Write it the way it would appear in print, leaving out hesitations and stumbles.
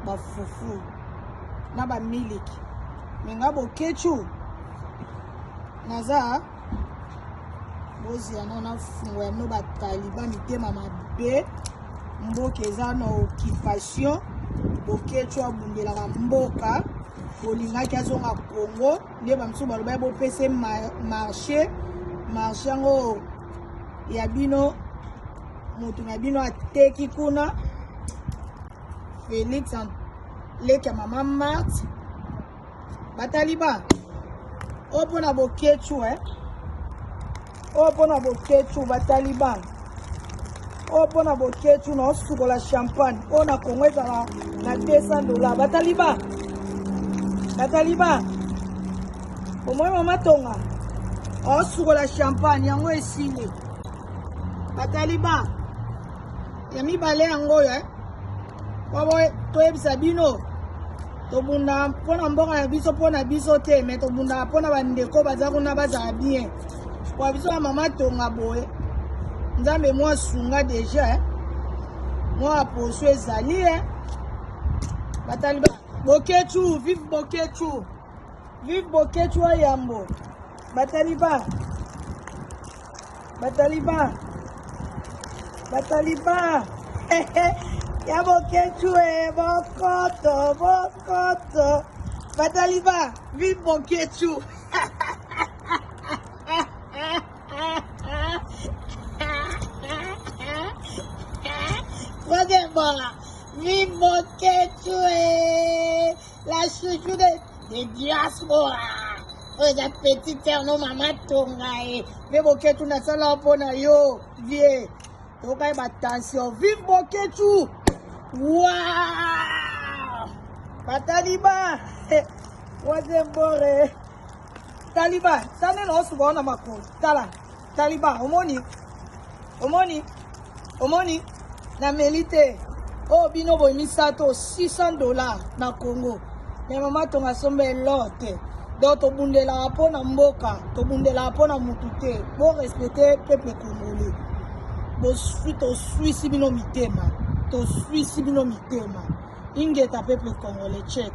bafufu na bamiliki me nga Boketshu naza bozela nao nafungola bino bataliba mitema mabe. Mboka eza na occupation. Boketshu abundelaka mboka, bolingaki azonga Congo nde bamosusu balobaki bopesa marché. Marché yango ya bino, moto na bino ateki kuna, Félix leki ya mama Marthe. Bataliba oyo mpona Boketshu, eh? Oyo mpona Boketshu, bataliban oyo mpona Boketshu na osukola champagne oyo na Kongo ezala na 200 $. Bataliban, bataliban, omoi mama Tonga osukola champagne yango esili. Bataliban ya mibale yango oyo, eh? Po toyebisa bino, tobundaka mpona mboka na biso, mpona biso te, me tobundaka mpona bandeko baza kuna bazala bien. Po biso ya mama Tonga boye, Nzambe mwa sunga deja, eh? Mwa poso ezali, eh? Bataliba, Boketshu vive, Boketshu vive, Boketshu ayambo. Bataliba, bataliba, bataliba ya Boketshu e bokoto bokoto. Bataliba vive, Boketshu. Troisième bord, vive Boketshu e la chouchou de diaspora. Oyo eza petite sœur no mama Tonga e mpe Boketshu nasala mpo na yo vie tokayeba tension. Vive Boketshu! Wow! Bataliba, troisième bord, taliba tane na osuka wana makolo. Tala taliba, omoni, omoni, omoni, nameli te. Oyo bino boye misato 600 $ na Congo, me mama Tonga somba elo te. Donc tobundelaka mpo na mboka, tobundelaka mpo na mutu te. Borespecte peuple congolais. Boswi, toswisi bino mitema, toswisi bino mitema. Ingeta peuple congolais, check.